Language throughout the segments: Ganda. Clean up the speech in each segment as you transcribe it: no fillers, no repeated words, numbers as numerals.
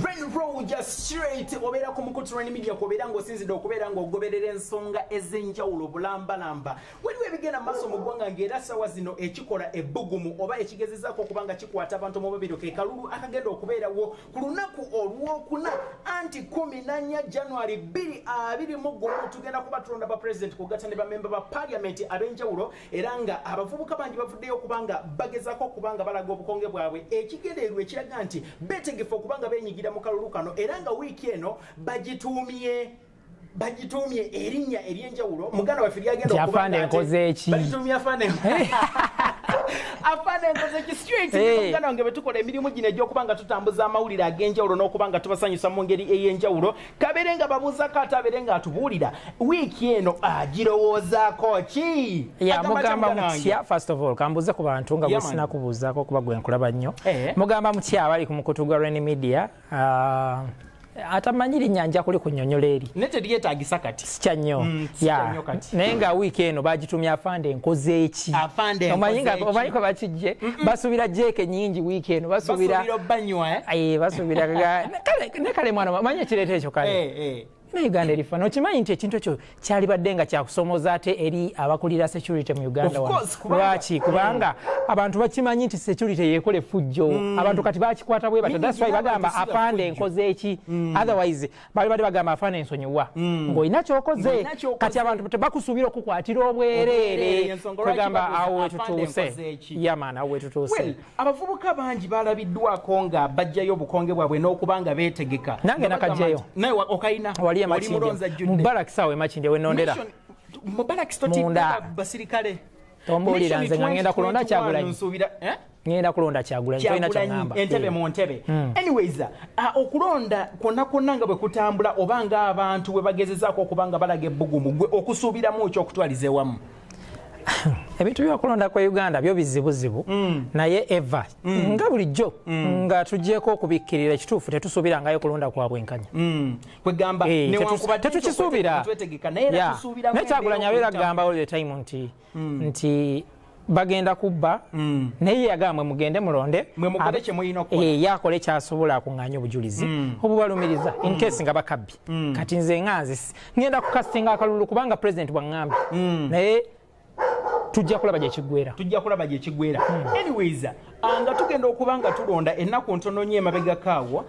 Renroja straight obeera ku mukutu Ren Media kubeera ng'osinzidde okubeera ng'ogoberera ensonga ez'enjawulo bulambalamba. Waliwo ebigenda mu maaso mu ggwanga ng'era ssaawa zino ekikola ebbugumu oba ekigezezaako okuba nga kikwata abantu mu babiri ke kalulu akagenda okubeerawo ku lunaku olwokuna anti 14 January 2021. Tugenda kuba tulonda ba president kugatta ne bamemba ba parliament ab'enjawulo, era nga abavubuka bangi bavuddeyo okuba nga bagezaako okuba nga balaga obukonge bwabwe, ekigendererwa ekiraga nti beetegefu okuba nga beenyigira mu kalulu kano, era nga wiiki eno bagituumye erinnya ery'enjawulo. Muganda waffe lyagenda Nti afande enkoze eki? Bagituumye afande afande enkoze eki straight. Hey. Muganda wange, bwe tukola emirimu gino egy'okuba nga tutambuza amawulire ag'enjawulo n'okuba nga tubasanyusa mu ngeri ey'enjawulo, kabeere nga babuuzako ate abeere nga atubuulira wiiki eno agirowoozaako ki. Ya. Agamba atya, Mugamba muganda wange? mutya? First of all, kambuuze ku bantu nga Yeah, bwe sina kubuuzaako kuba gwe nkulaba nnyo. Mugamba mutya abali ku mukutu gwa Ren Media? Atamanyi linnya nja kuli kunnyonnyola eri. Ne teryetaagisa kati. Sikya nnyo. Sikya nnyo kati. Naye nga wiiki eno bagitumya afande enkoze eki. Afande Omanyi nga enkoze eki. omanyi kwe bakijje, basuubira jeeke nyingi wiiki eno, basuubira basuubira obbanywa, eh? Basuubira ne kale mwana, omanyi ekireeta ekyo kale na Uganda erifa. Okimanyi nti ekintu ekyo kyalibadde nga kyakusomooza ate eri abakulira security mu Uganda Of wano. course, kubanga- Lwaki? Kubanga abantu bakimanyi nti security yekola effujjo. Abantu kati bakikwata bwe batyo. Mingi That's why n'abantu bagamba si afande bafujjo. enkoze eki. Otherwise bali badde bagamba afande ensonyiwa ng'olina kyokoze. Ng'olina ky'okoze. Kati abantu tebakusuubira okukwatira Obwereere, obwereere. ensonga lwaki Kwegamba babuuza awo afande wetutuuse. enkoze eki? Yeah man, awo wetutuuse. Well, abavubuka bangi balabiddwako nga bajjayo obukonge bwabwe n'okuba nga beetegeka. Nange Nga bagamba nakajjayo. nti, naye okayina Wali oli emakindye mulonzi mu ajjudde. barracks awo emakindye wenondera. Mu barracks Munda. totidde basirikale. Tombuulira, Mission nze nga ngenda kulonda 2021. Kyagulanyi. Nsuubira, eh? Ngenda kulonda Kyagulanyi, tolina Kyagulanyi kyoŋŋamba. entebe mu ntebe. Anyways, okulonda kwonna kwonna nga bwe kutambula oba ng'abantu bwe bagezezaako okuba nga balaga ebbugumu, gwe okusuubiramu ki okutwaliza ewamu? Ebintu byokulonda kwa Uganda byo bizibuzibu, naye eva nga bulijjo nga tugyeko okubikkirira ekituufu, tetusuubirangayo kulonda kwa bwenkanya. Kwegamba Eh, newankubadde tetukisuubira. twetegeka, naye era tusuubiramu Naye Kyagulanyi abeera embeera. agamba all the time nti bagenda kubba, naye ye yagamba mwe mugende mulonde. Mwe mukole kye mulina okukola. Eh, ye akole kyasobola akuŋŋaanya obujulizi obubalumiriza in case nga bakabbi. Kati nze nga nze ngenda kukasitinga akalulu kubanga president bwaŋŋambye, naye tujja kulaba gye kiggwera. Tujja kulaba gye kigwera. Anyways, nga tugenda okuba nga tulonda ennaku ntono nnyo emabegako awo,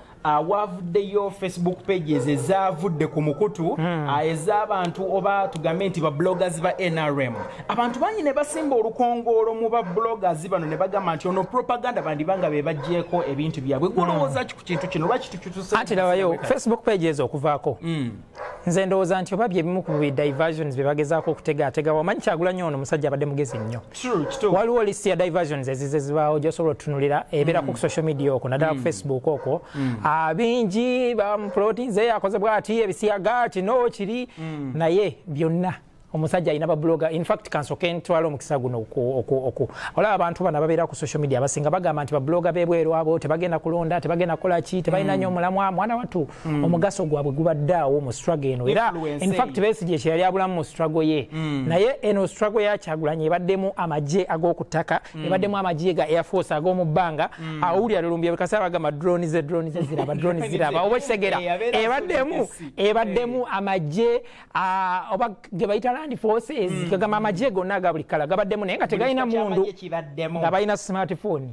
wavuddeyo Facebook pages ezavudde ku mukutu, ez'abantu oba tugambe nti babloggers ba NRM. Abantu bangi ne basimba olukongoolo mu babloggers bano ne bagamba nti ono propaganda, bandibanga be baggyeko ebintu byabwe. Gwolowooza ki ku kintu kino? Lwaki tukituse? Anti labayo Facebook page ezo okuvaako, nze ndowooza nti oba byebimu ku bi diversions bye bagezaako okutegaatega. Wamanyi Kyagulanyi ono omusajja abadde mugezi nnyo. True, kituufu. Waliwo list ya diversions ezize zibaawo gyosobola otutunulira, ebeera ku social media okwo, naddala ku Facebook okwo. Bingi bamuprotinze, akoze bwati, ebisiyaga kino kiri, naye byonna omusajja alina bablogger. In fact, kansoke ntwala omukisa guno olaba abantu bano ababeera ku social media abasinga bagamba nti bablogger bebweru abo tebagenda kulonda, tebagenda kukola ki, tebalina nnyo omulamwa. Mwana wattu, omugaso gwabwe gubadde awo mu struggle eno. Era Influence in fact, eyo. Besigye kyeyali abulamu mu struggle ye, naye eno struggle ya Kyagulanyi ebaddemu amagye ag'oku ttaka, ebaddemu amagye ga air force ag'omu bbanga. Awulira Lumbye kaseera bagamba drone ze, drone ze ziraba, drone ziraba, oba okitegeera? Eh, abeera Ebaddemu asudde. ebaddemu amagye, oba ge bayita land forces, kagamba amagye gonna aga buli kala gabaddemu, naye nga tegalina Buli kika mundu ky'amagye kibaddemu. Nga balina smartphone,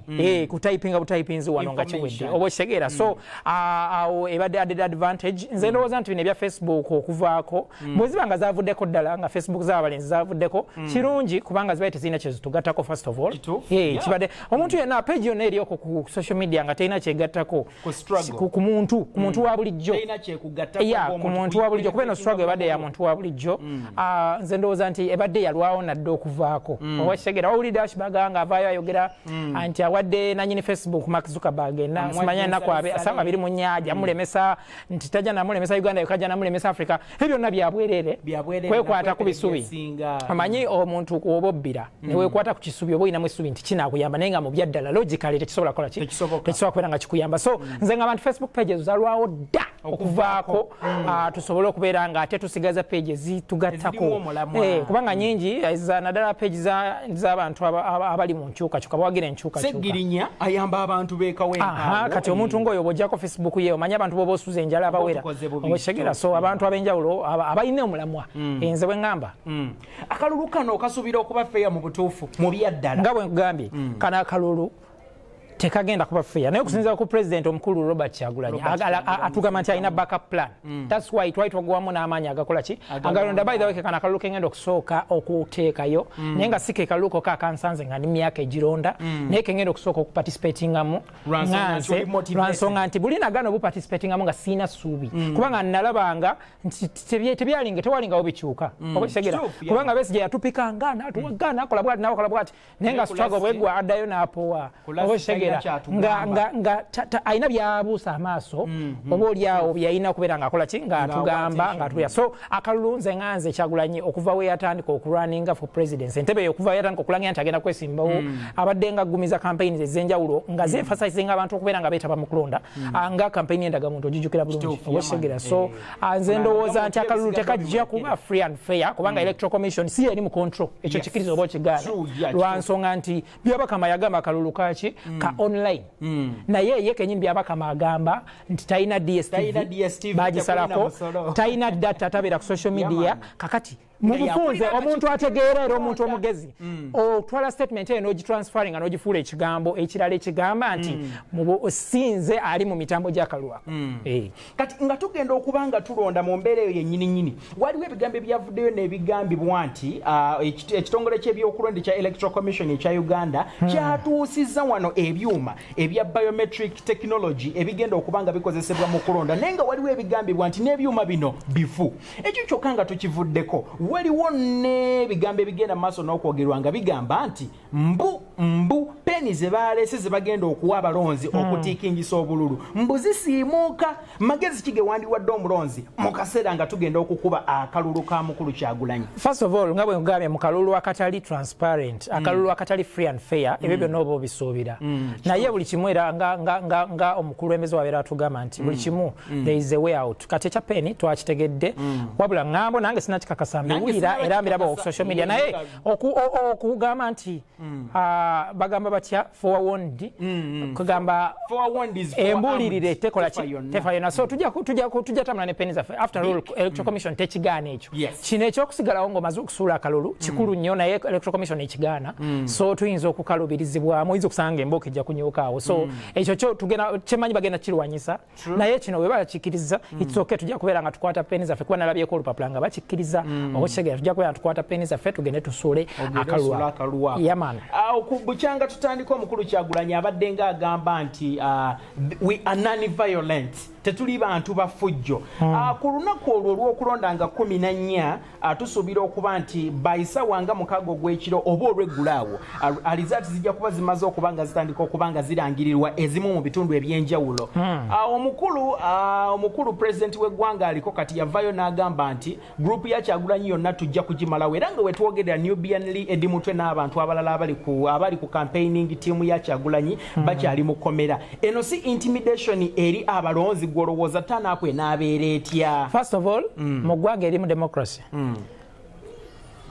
kutypinga butypinzi wano nga kiwedde. Information. Oba okitegeera? So awo ebadde added advantage. Nze ndowooza nti bino ebya Facebook okuvaako, bwe ziba nga zavuddeko ddala, nga Facebook z'abalenzi zavuddeko, kirungi kubanga zibaye tezirina kyezitugattako first of all. Kituufu. Kibadde omuntu yenna page yonna eryoko ku social media nga terina kyegattako Ku struggle. ku muntu wa bulijjo. Terina kyekugattako Ya, ng'omuntu ku muntu wa bulijjo, kuba eno struggle ebadde ya muntu wa bulijjo. Nze ndowooza nti ebadde yalwawo nadde okuvaako, oba kitegeera? Wawulidde Ashbaga nga avaayo ayogera nti awadde nanyini Facebook Mark Zuckerberg Amuwadde simanya ennaku ensale. Saawa 24, amulemesa nti tajja namulemesa Uganda yokka, ajja namulemesa Africa. Ebyo byonna byabwerere. Byabwerere, Kwekwata ku bisubi. nakweperegesinga. Omanyi omuntu oba obbira neweekwata ku kisubi, oba olinamu essubi nti kinaakuyamba, naye nga mu byaddala logically tekisobola kukola ki? Tekisoboka. Tekisobola kubeera nga kikuyamba. So nze nga bantu Facebook pages zalwawo dda. Okuvaako tusobole okubeera nga ate tusigaza page zitugattako, kubanga nyingi naddala page z'abantu abali mu nkyukakyuka, bawagira enkyukakyuka. Segirinya ayamba abantu b'ekawempe. Kati omuntu ng'oyo bw'ojjako Facebook ye, omanye abantu b'oba osuza enjala abawera, okitegera? So abantu ab'enjawulo abalina omulamwa, nze bwe ŋŋamba. Akalulu kano okasuubira okuba fair mu butuufu, mu byaddala? Nga bwe nkugambye, kano akalulu tekagenda kuba fair, naye okusinziira ku president omukulu Robert Kyagulanyi, atugamba nti alina backup plan. That's why twali twagwamu n'amaanyi agakola ki, agalonda. By the way, kekano akalulu kengenda okusooka okuteekayo, naye nga si ke kalulu kokka akansanze nga ndi myaka egironda, naye kengenda okusooka okuparticipatingamu nganze, lwansonga nti buli nagano obuparticipatingamu nga siina ssuubi, kubanga nalabanga nti tebyalinga, tewalingawo bikyuka, oba kitegera? Kubanga Besigye yatupikanga natuwaga, nakola bwati, nakola bwati, naye nga struggle bwegwa addayo n'apowa, oba kitegera? Nga alina byabuusa amaaso, oba oliawo byalina okubeera ngaakola ki, ng'atugamba, ng'atubira. So akalulu, nze nga nze Kyagulanyi, okuva we yatandika okulwaninga for presidency, entebe okuva we yatandika okulangira nti agenda kwesimbawo, abadde nga aggumiza campaigns ez'enjawulo nga zeemphasizinga abantu okubeera nga beetaba mu kulonda, nga campaign y'endagamuntu, ogijjukira bulungi, oba kitegera? So nze ndowooza nti akalulu tekajja kuba free and fair, kubanga Electoral Commission si eri mu control. Ekyo kikiriza oba okigaana, lwansonga nti Byabakama yagamba akalulu kaki ka online, naye ye kenyini Byabakama agamba nti talina DStv, bagisalako, talina data, tabeera ku social media. Kakati mu bufunze, omuntu ategeera era omuntu omugezi, otwala statement eyo n'ogitransferringa n'ogifuula ekigambo ekirala ekigamba nti sinze ali mu mitambo gy'akalwako. Kati nga tugenda okuba nga tulonda mu mbeera eyo yennyini nnyini, waliwo ebigambo ebyavuddeyo n'ebigambibwa nti ekitongole ky'ebyokulonda ekya Electoral Commission ekya Uganda kyatuusizza wano ebyuma ebya biometric technology ebigenda okuba nga bikozesebwa mu kulonda, naye nga waliwo ebigambibwa nti n'ebyuma bino bifu. Ekyo kyokka nga tukivuddeko, waliwo n'ebigambo ebigenda mu maaso n'okwogerwa nga bigamba nti mbu peni ze baleese ze bagenda okuwa abalonzi okutiikingisa obululu mbu zisiimuuka. Magezi ki ge wandiwadde omulonzi mu kaseera nga tugenda okukuba akalulu ka mukulu Kyagulanyi? First of all, nga bwe nkugambye, mu kalulu akatali transparent, akalulu akatali free and fair, ebyo byonna oba obisuubira. Naye buli kimu era nga omukulembeze wabeera atugamba nti buli kimu there is a way out. Kati ekya peni twakitegedde, wabula ŋŋambo nange sinakikakasa, mbiwulira era mbiraba ku social media. Naye okugamba nti bagamba batya, forewarned, kugamba embuulirire tekola ki, tefa yonna. So tujja tambula ne peni zaffe. After all, Electoral Commission tekigaana ekyo. Kino ekyokusigalawo ng'omaze okusuula akalulu kikulu nnyo, naye Electoral Commission ekigaana, so tuyinza okukalubirizibwamu, oyinza okusanga embooka ejja kunyuka awo. So ekyo kyo tugenda, kyemanyi bagenda kirwanyisa. Naye kino bwe bakikkiriza, it's okay, tujja kubeera nga tukwata peni zaffe, kuba nalabyeko olupapula nga bakikkiriza, okitegeera? Tujja kubeera nga tukwata peni zaffe, tugende tusuule akalulu. Yeah man. Bukyanga tutandika, omukulu Kyagulanyi abadde nga agamba nti we are non violent, tetuli bantu bafujjo. Ku lunaku olwo olw'okulonda nga 14, tusuubira okuba nti bayisawa nga 6 ogw'ekiro oba olw'eggulo awo, results zijja kuba zimaze okuba nga zitandika okuba nga zirangirirwa ezimu mu bitundu ebyenjawulo. Omukulu president w'eggwanga aliko kati yavayo n'agamba nti group ya Kyagulanyi yonna tujja kugimalawo, era nga wetwogerera Nubian Lee, Eddie Mutwe n'abantu abalala abali ku campaigning team ya Kyagulanyi bakyali mu kkomera. Eno si intimidation eri abalonzi? Gwolowooza turn-up enaabeera etya? First of all, mu ggwanga erimu democracy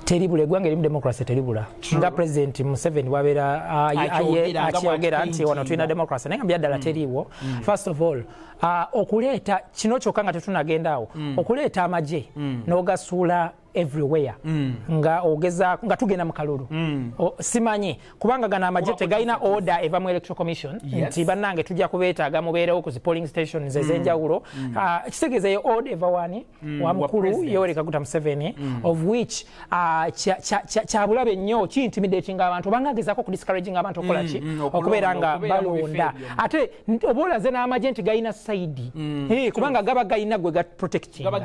teribula, eggwanga erimu democracy teribula, nga President Museveni bwabeera akyogera nti wano tulina democracy, naye nga byaddala teriiwo. First of all, okuleeta kino kyokka nga tetunagenda awo, okuleeta amagye n'ogasuula everywhere nga ogeza nga tugenda mu kalulu, simanyi, kubanga gano amagye tegalina order eva mu Electoral Commission nti bannange tujja kubeetaaga mubeerewo ku zi polling stations ez'enjawulo. Kitegeeza eyo order eva wani? Wa mukulu Yoweri Kaguta Museveni, of which kyabulabe nnyo, kiintimidating abantu, obanga agezaako okudiscouraging abantu okukola ki, okubeera nga balonda. Ate oba olaze n'amagye nti galina side, kubanga gaba galina gwe ga protecting. Oba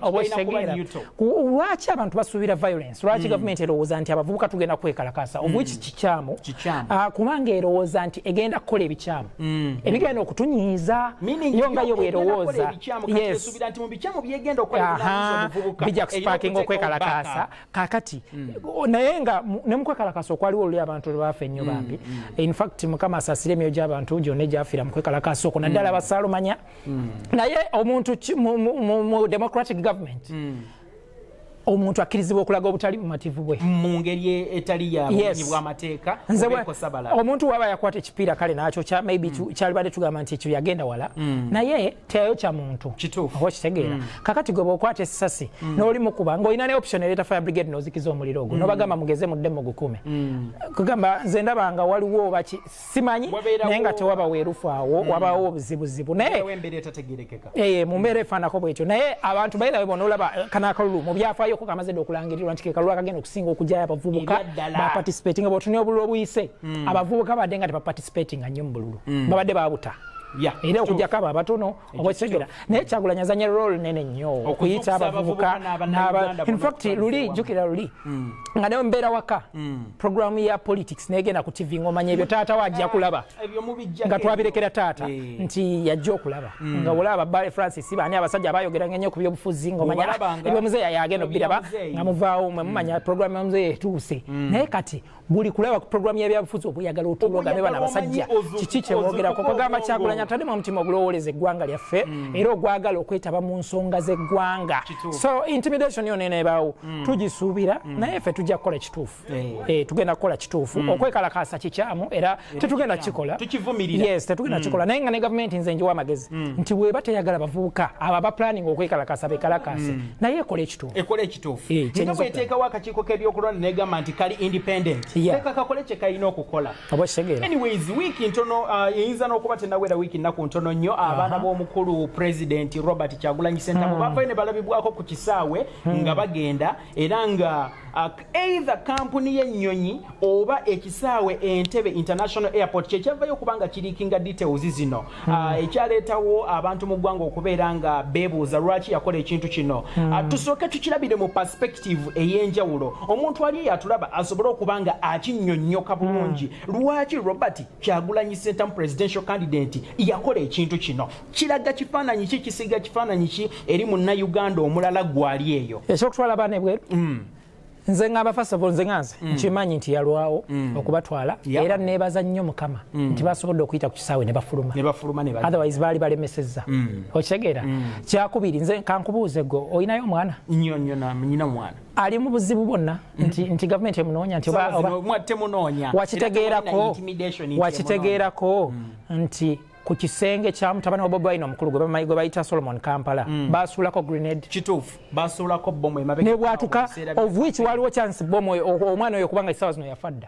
okitegeera? Okitegeera? Lwaki abantu basuubira violence? Lwaki gavumenti erowooza nti abavubuka tugenda kwekalakasa, of which kikyamu, kubanga erowooza nti egenda kukola ebikyamu ebigenda okutunyiiza, yo nga yo bwerowooza. Bijja kusparkinga okwekalakasa. Kakati naye nga ne mukwekalakasa okwaliwo oluli abantu lwebafa ennyo bambi. In fact, Mukama asaasire emyoyo gy'abantu gyonna egyafiira mu kwekalakasa okwo, naddala abasaalumanya. Naye omuntu mu democratic government, omuntu akkirizibwa okulaga obutali bumativu bwe mu ngeri etali ya bumenyi bw'amateeka. Omuntu waba yakwata ekipiira, kale nakyokya, maybe kyalibadde tugamba nti ekyo yagenda wala, naye teyayokya muntu, oba okitegeera? Kakati gwe bw'okwata essasi n'oli mukuba, ng'olina ne option ereeta fire brigade n'ozikiza omuliro ogwo, n'obagamba mugeze mudde mugukume. Kugamba nze ndaba nga waliwo baki simanyi, naye nga tewaba weerufu awo, wabaawo obuzibuzibu, naye mu mbeera efaanako bwetyo. Naye abantu bayirabe bona olaba kano akalulu mu byafaayo ko kamaze okulangirirwa nti ke kalulu akagenda okusinga okugyayo abavubuka baparticipating. Bw'otunula obululu obuyise, abavubuka badde nga tebaparticipating nnyo mu bululu, babadde babuta era okujjako abo abatono, oba okitegeera? Naye Kyagulanyi azanya role nene nnyo okuyita abavubuka. In fact, luli jjukira luli nga naye mbeera waka, programu ya politics negenda ku TV, ng'omanya ebyo taata we ajja kulaba, nga twabirekera taata nti yajja okulaba, nga olaba Bale Francis, baani abasajja abayogeranga ennyo ku byobufuzi, ng'omanya ebyomuzeeyi yagenda obiraba, nga muvaawo mwe mumanya programu y'omuzeeyi etuuse. Naye kati buli kulaba ku programu y'ebyobufuzi obuyagala otulogabe bano abasajja kiki kyebogerako. Kugamba Kyagulanyi ataddemu omutima ogulowooleza eggwanga lyaffe era ogwagala okwetaba mu nsonga z'eggwanga. So intimidation yonna eneebaawo tugisuubira, naye ffe tujja kukola kituufu, tugenda kukola kituufu. Okwekalakaasa kikyamu era tetugenda kukikola, yes, tetugenda kukikola. Naye nga ne gavumenti nze njiwa amagezi nti bweba teyagala bavubuka abo abaplaninga okwekalakaasa bekalakaase, naye ekola ekituufu. Ekola ekituufu, nga bweteekawo akakiiko k'ebyokulonda negamba nti kali independent, leka kakole kye kalina okukola. Anyways, wiiki ntono, eyinza n'okuba tenawera wiiki, nnaku ntono nnyo, abaana b'omukulu President Robert Kyagulanyi Ssentamu bavayo ne balabibwako ku kisaawe nga bagenda, era nga either kampuni y'ennyonyi oba ekisaawe Entebbe International Airport kyekyavayo okubanga kileakinga details zino, ekyaleetawo abantu mu ggwanga okubeera nga beebuuza lwaki yakola ekintu kino. Tusooke tukirabire mu perspective ey'enjawulo, omuntu ali eyo atulaba asobole okuba nga akinnyonnyoka bulungi lwaki Robert Kyagulanyi Ssentamu, presidential candidate, yakola ekintu kino. Kiraga kifaananyi ki? Kisiga kifaananyi ki eri munnayuganda omulala gwali eyo? Ekyokutwala abaana ebweru, nze ngamba, first of all, nze nga nze nkimanyi nti yalwawo okubatwala, era nebaza nnyo Mukama nti basobodde okuyita ku kisaawe ne bafuluma, otherwise baali balemesezza, okitegeera? Kyakubiri, nze kankubuuze, gwe olinayo omwana? Nnyo nnyo, nyina omwana. Ali mu buzibu bwonna nti gavumenti emunoonya nti wakitegeerako? Wakitegeerako nti ku kisenge kya mutabani wa Bobi Wine omukulu gwe bayita Solomon Kampala basuulako grenade? Kituufu, basuulako bomu emabega. Ne bwatuka, of which waliwo chance bomu omwana oyo kubanga essaawa zino yafa dda.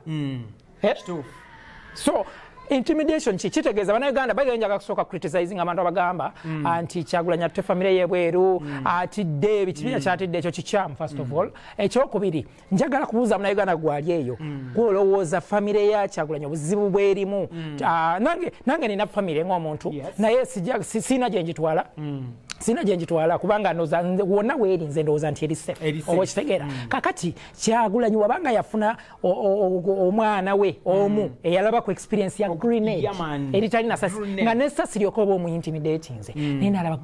So intimidation ki kitegeeza bannayuganda bagenda njaga kusooka criticizing abantu abagamba nti Kyagulanyi atutte famire y'ebweru, atidde ebikibiina kyatidde. Ekyo kikyamu, first of all. Ekyokubiri, njagala kubuuza munnayuganda gwali eyo, gwolowooza famire ya Kyagulanyi obuzibu bwerimu. Nange nina famire ng'omuntu, naye siina gye njitwala, sina gye njitwala, kubanga ndowooza wonna weeri nze ndowooza nti eri safe, oba okitegeera? Kakati Kyagulanyi wabanga yafuna omwana we omu eyalaba ku experience ya grenade eritali nasasi, nga nesasi lyoka oba omuintimidatinze, naye nalaba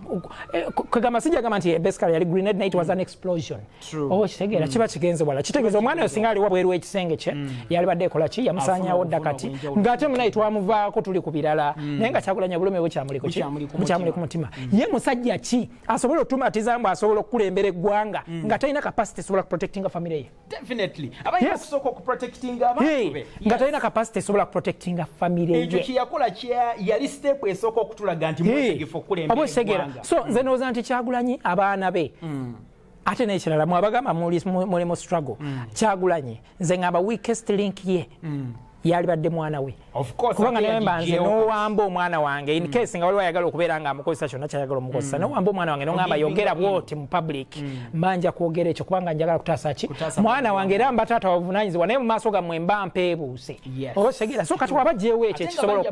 kwegamba sijagamba nti basically yali grenade, naye it was an explosion, oba okitegeera? Kiba kigenze wala, kitegeeza omwana oyo singa ali wabweru w'ekisenge kye yalibadde ekola ki? Yamusanyawo dda. Kati ng'ate munaye twamuvaako, tuli ku birala, naye nga Kyagulanyi obulumi bukyamuli ku mutima. Ye musajja ki asobola otumatiza mbu asobola okukulembera eggwanga nga talina capacity esobola kuprotectinga famire ye? Nga talina capacity esobola kuprotectinga famire ye. Ekyo kyeyakola yali step esooka okutulaga nti mwetegefu okukulembera. Oba okitegeera? So nze ndowooza nti Kyagulanyi abaana be, ate n'ekirala mwabagamba muli mu struggle, Kyagulanyi nze ngamba weakest link ye. Yalibadde mwana we. Kubanga nemba nze n'owamba omwana wange, in case nga waliwo ayagala okubeera nga amukozesa kyonna kyayagala omukozesa, n'owamba omwana wange n'ongamba yogera bw'oti mu public, mba nja kwogera ekyo kubanga njagala kutaasa ki mwana wange, era mba taata wabuvunaanyizibwa, naye mu maaso gammwe mba mpeebuuse. Oba okitegeera? So kati waba gyewo ekyo ekisobola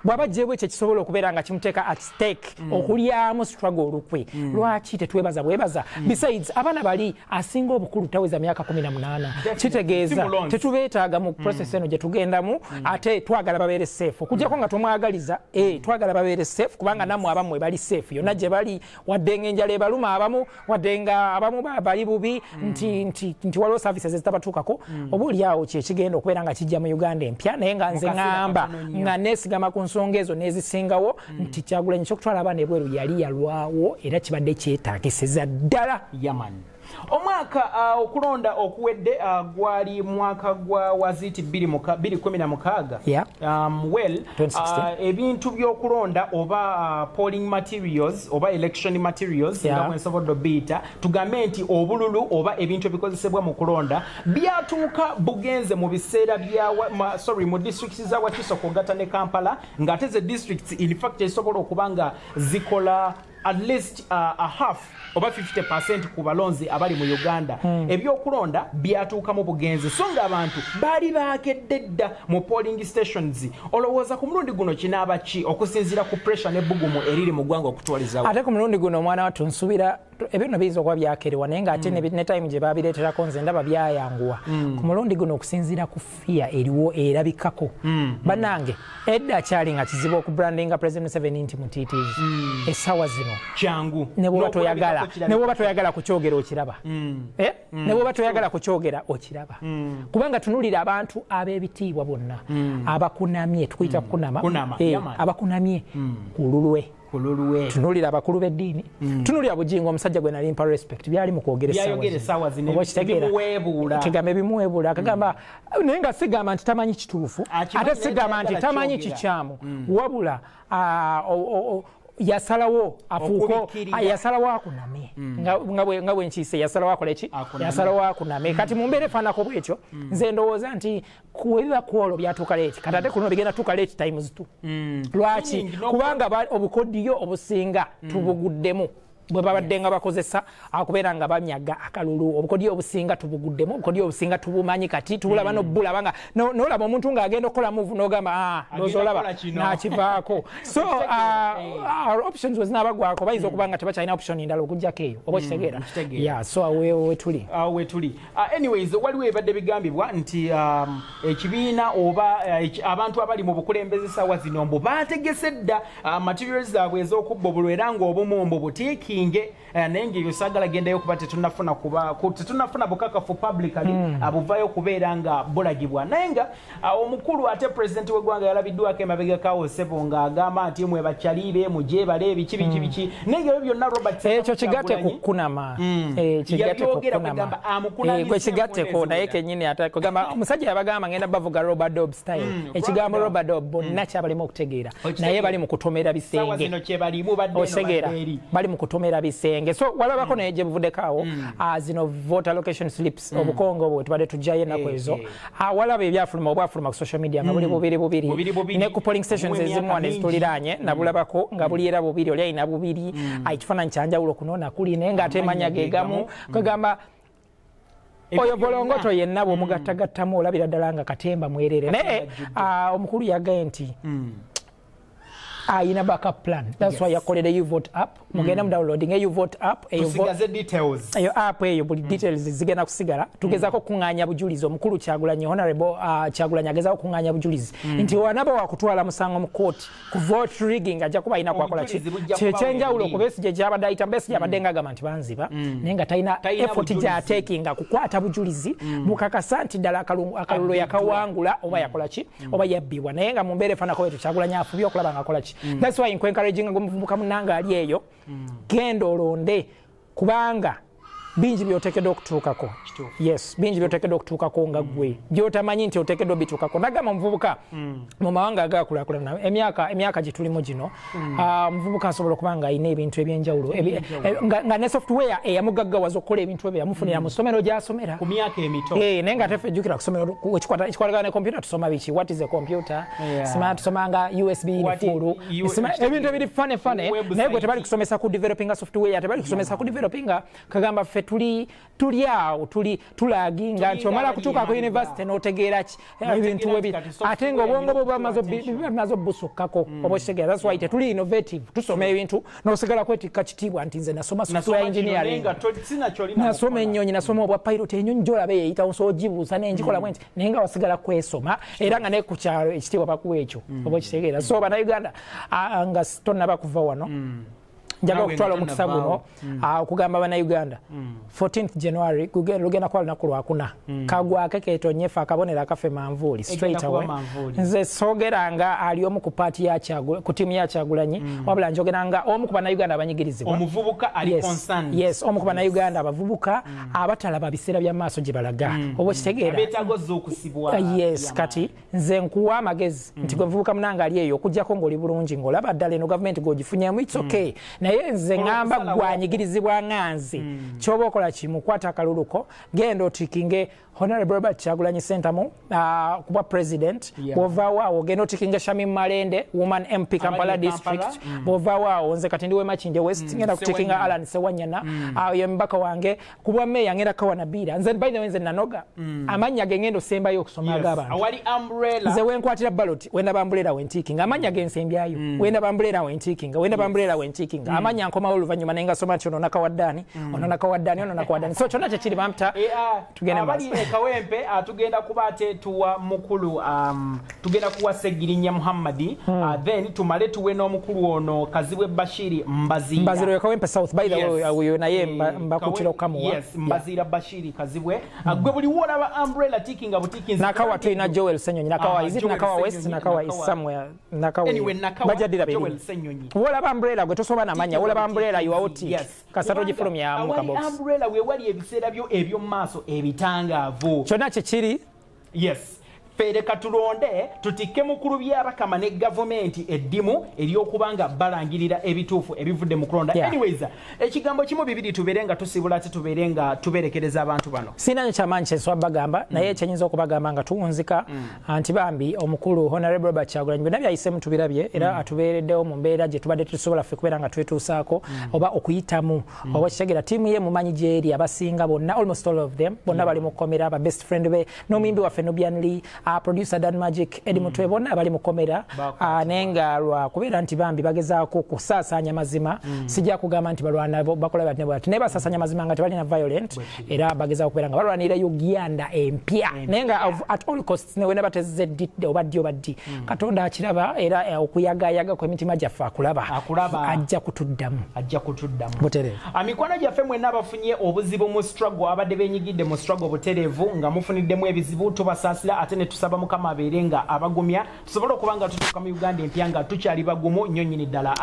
bw'aba gyewo ekyo ekisobola okubeera nga kimuteeka at stake okulyamu struggle olukwe, lwaki tetwebaza bwebaza? Besides, abaana bali asinga obukulu taweza myaka 18, kitegeeza tetubeetaaga mu process eno gye tugendamu, ate twagala babeere safe. Okuggyako nga tomwagaliza, twagala babeere safe kubanga nammwe abammwe bali safe yonna gye bali, wadde nga enjala ebaluma abamu, wadde nga abamu bali bubi, nti waliwo services ezitabatuukako, oba oli awo kyekigenda okubeera nga kijja mu Uganda empya. Naye nga nze ŋŋamba nga neesigama ku nsonga ezo n'ezisingawo nti Kyagulanyi kyokutwala abaana ebweru yali yalwawo era kibadde kyetaagisizza ddala. Omwaka okulonda okuwedde gwali mwaka gwa waziti 2016. Well, ebintu by'okulonda oba polling materials oba election materials nga bwensobodde obiyita, tugambe nti obululu oba ebintu ebikozesebwa mu kulonda byatuuka bugenze mu biseera bya mu districts za Wakiso kw'ogatta ne Kampala, ng'ate ze districts in fact ezisobola okuba nga zikola at least a half oba 50% ku balonzi abali mu Uganda. Ebyokulonda byatuuka mu bugenzi, so nga abantu baali baakedde dda mu polling stations. Olowooza ku mulundi guno kinaaba ki okusinziira ku pressure n'ebbugumu eriri mu ggwanga okutwalizawo? Ate ku mulundi guno omwana wattu nsuubira ebyo bino biyinza okuba byakerewa, naye ng'ate ne time gye babireeterako nze ndaba byayanguwa. Ku mulundi guno okusinziira ku fear eriwo erabikako, bannange edda kyali nga kizibu okubrandinga President Museveni nti mutiitiizi. Essaawa zino kyangu, ne bw'oba toyagala, ne bw'oba toyagala kukyogera okiraba, ne bw'oba toyagala kukyogera okiraba, kubanga tunulira abantu ab'ebitiibwa bonna abakunamye, tukuyita kukunama, abakunamye ku lulwe. Tunulira abakulu b'eddiini, tunulira Bujingo omusajja gwe nali mpa respect, byali mu kwogera essaawa zino, kigamba ebimuweebuula, akagamba naye nga sigamba nti tamanyi kituufu, ate sigamba nti tamanyi kikyamu, wabula yasalawo afuuko, yasalawo akuname, nga bwe nkiise, yasalawo akole ki? Yasalawo akuname. Kati mu mbeera efaanako bwetyo, nze ndowooza nti ebiba ku olwo byatuuka late, kati ate kuno bigenda tuuka late times 2. Lwaki? Kubanga obukodiyo obusinga tubuguddemu bwe babadde nga bakozesa akubeera nga banyaga akalulu, obukodyo obusinga tubuguddemu, obukodyo obusinga tubumanyi, kati tubulaba n'obbulaba nga n'olaba omuntu ng'agenda okukola move n'ogamba ndowooza olaba n'akivaako. So our options we zinaabagwako bayinza okuba nga tebakyalina option ndala okuggyako eyo, oba okitegeera? Yeah, so awo wetuli. Awo wetuli. Anyways, waliwo ebadde bigambibwa nti ekibiina oba abantu abali mu bukulembeze essaawa zino mbu baategese dda materials zaabwe ez'okubba obululu, era ng'obumu mbu butiiki naye ng'ebyo saagala gendayo kuba tetunnafuna bukakafu publicly abuvayo kubeera nga bulagibwa. Naye nga omukulu ate pulezidenti w'eggwanga yalabiddwako emabegakawo ssebo ng'agamba nti mwe bakyalibe mugyebale biki biki biki, naye ng'ebyo byonna Robert ekyo kigatte ku kunama, kigatte ku kunama, gwe kigatteko naye kennyini ate kugamba omusajja yabagamba ngenda bavuga Robert Dobb style, ekigambo Robert Dobb bonna kyabalema okutegeera, naye bali mu kutomera bisenge, otegeera, bali mu kutomera bisenge. So walabako naye gye buvuddeko awo, zino voter location slips, obukongo obwo tubadde tujjayo ennaku ezo, walaba ebyafuluma obwafuluma ku social media nga buli bubiri bubiri, ne ku polling stations ezimu wano ezituliraanye nabulabako nga buli era bubiri, oli alina bubiri, ekifaananyi kyanjawulo kuno nakuli, naye ng'ate emanya ge gamu, kwegamba oyo volongoto yenna bw'omugattagattamu olabira ddala nga katemba mwerere. Naye omukulu yagaye nti ayina backup plan. That's why yakolera U-Vote app. Mugenda mu downloading U-Vote app. Tusigaze details. Eyo app eyo buli details zigenda kusigala. Tugezaako kuŋŋaanya bujulizi. Omukulu Kyagulanyi, Honorable Kyagulanyi agezaako kuŋŋaanya bujulizi. Nti wanaba wakutwala musango mu court ku vote rigging ajja kuba alina kwakola ki. Kyekyenjawulo ku Besigye gy'abadde ayita, Besigye abadde ng'agamba nti banziba, naye nga talina effort gy'ateekinga kukwata bujulizi bukakasa nti ddala akalulu yakawangula oba yakola ki oba yabbibwa. Naye nga mu mbeera efaanako bwetyo Kyagulanyi afubye okulaba ng'akola ki. That's why encouraging omuvubuka munnange ali eyo, genda olonde, kubanga Bingi by'oteekeddwa okutuukako. Yes, bingi by'oteekeddwa okutuukako nga ggwe by'otamanyi nti oteekeddwa obituukako. Nagamba omuvubuka mu mawanga agakulaakulana, emyaka gye tulimu gino, omuvubuka asobola okuba nga alina ebintu ebyenjawulo nga ne software eyamugaggawaza okukola ebintu ebyo yamufunira mu ssomero gy'asomera ku myaka emito. Naye nga tefe jjukira ku ssomero ekikwatagana ne computer tusoma biki? What is a computer? Sima tusomanga USB nefuulu, ebintu ebiri fane fane, naye gwe tebali kusomesa ku developinga software, tebali kusomesa ku developinga. Kagamba ffe tuli awo tuli tulaginga nti omala kutuuka ku university n'otegeera ki ebintu webi, ate nga obwongo bwo bwamaze obusukkako, oba okitegeera. That's why tetuli innovative. Tusoma ebintu n'osigala kwetikka kitiibwa nti nze nasoma software engineering, nasoma ennyonyi, nasoma obwa pilot, ennyonyi gyolaba eyeyitawo nsobola ogibuusa nenjikola bwe nti, naye nga wasigala kwesoma, era nga ne ku kyalo ekitiibwa bakuwa ekyo, oba okitegeera. So Bannayuganda, nga tonnaba kuva wano, njagala okutwala omukisa guno okugamba Bannayuganda, 14th January lugenda kuba lunaku lwakuna, kagwake ketonyefe akabonero akaffe manvuuli straight away. Nze soogera nga ali omu ku paati ya ku ttiimu ya Kyagulanyi, wabula njogera nga omu ku Bannayuganda abanyigirizibwa. Yes, omu ku Bannayuganda abavubuka abatalaba biseera bya maaso gye balaga, oba okitegeera. Yes, kati nze nkuwa amagezi nti gwe muvubuka munange ali eyo, okugjako ng'oli bulungi ng'olaba ddala eno gavumenti g'ogifunyemu, it's okay, naye nze ŋŋamba gwanyigirizibwa nga nze, kyoba okola kimu, kwata akaluluko, genda otikinge Honorable Robert Kyagulanyi Ssentamu kuba president. Bw'ovaawo awo, ogenda otikinge Shamim Malende, woman MP, Kampala District. Bw'ovaawo awo, nze kati ndi w'e Makindye West, ngenda kutikinga Alan Sewanyana, ye mubaka wange. Kubwa meya ngenda Kawana Biira. Nze by the way nze nanoga amannya ge ngenda osembayo okusoma ag'abantu. Nze wenkwatira ballot, wendaba umbrella wentikinga amannya ge nsembyayo, wendaba umbrella wentikinga, wendaba umbrella wentikinga amannya, nkomawo oluvannyuma naye ngasoma nti ono nakawaddaani, ono nakawaddaani, ono nakawaddaani. So kyonna kyekiri bampita, tugende maaso. Kawempe tugenda kuba ate tuwa mukulu, tugenda kuwa Segirinya Muhammadi, then tumale tuwe n'omukulu ono Kazibwe Bashiri Mbazira. Mbazira oyo Kawempe South, by the way, oyo naye mbakutira okukamuwa. Yes, Mbazira Bashiri Kazibwe. Gwe buli wolaba umbrella, tikinga butikinzi. Nakawa tulina Joel Senyonyi. Nakawa, is it Nakawa West? Nakawa is somewhere. Nakawa. Anyway, Nakawa. Bajja Joel Senyonyi. Wolaba umbrella gwe tosoba namanya, wolaba umbrella you are tick. Kasita ogifulumya mu kabox. Umbrella we wali ebiseera byo eby'omu maaso ebitangaavu. Kyonna kyekiri. Yes, ffe tulonde tutikke mukulu Byabakama ne gavumenti eddimu ery'okuba nga balangirira ebituufu ebivudde mu kulonda. Anyways, ekigambo kimu bibiri tubeere nga tusibula ate tubeere nga tuberekereza abantu bano. Sina nyo kyamaanyi kyensobola bagamba, naye kyenyinza okubagamba nga tuwunzika nti bambi omukulu Honorable Robert Kyagulanyi byonna byayisemu tubirabye, era atubeereddewo mu mbeera gye tubadde tusobola ffe kubeera nga twetuusaako oba okuyitamu, oba kitegeera. Ttiimu ye mumanyi gyeri, abasinga bonna, almost all of them, bonna bali mu kkomera, aba best friend be n'omuyimbi waffe Nubian Lee, producer Dan Magic, Eddie Mutwe, bonna bali mu kkomera, naye nga lwakubeera nti bambi bagezaako kusaasaanya mazima. Sijja kugamba nti balwana bakola bati ne bati, naye basaasaanya mazima nga tebalina violent, era bagezaako kubeera nga balwanira Uganda empya, naye nga at all costs, ne wena batezze ddi oba ddi oba ddi, Katonda akiraba, era okuyagayaga kw'emitima gyaffe akulaba. Akulaba. Ajja kutuddamu. Ajja kutuddamu. Butereevu. Mikwano gyaffe mwenna abafunye obuzibu mu struggle, abadde benyigidde mu struggle butereevu nga mufuniddemu ebizibu, tubasaasira ate ne tusaba Mukama abeere nga abagumya, tusobole okuba nga tutuuka mu Uganda empya nga tukyali bagumu nnyo nnyini ddala.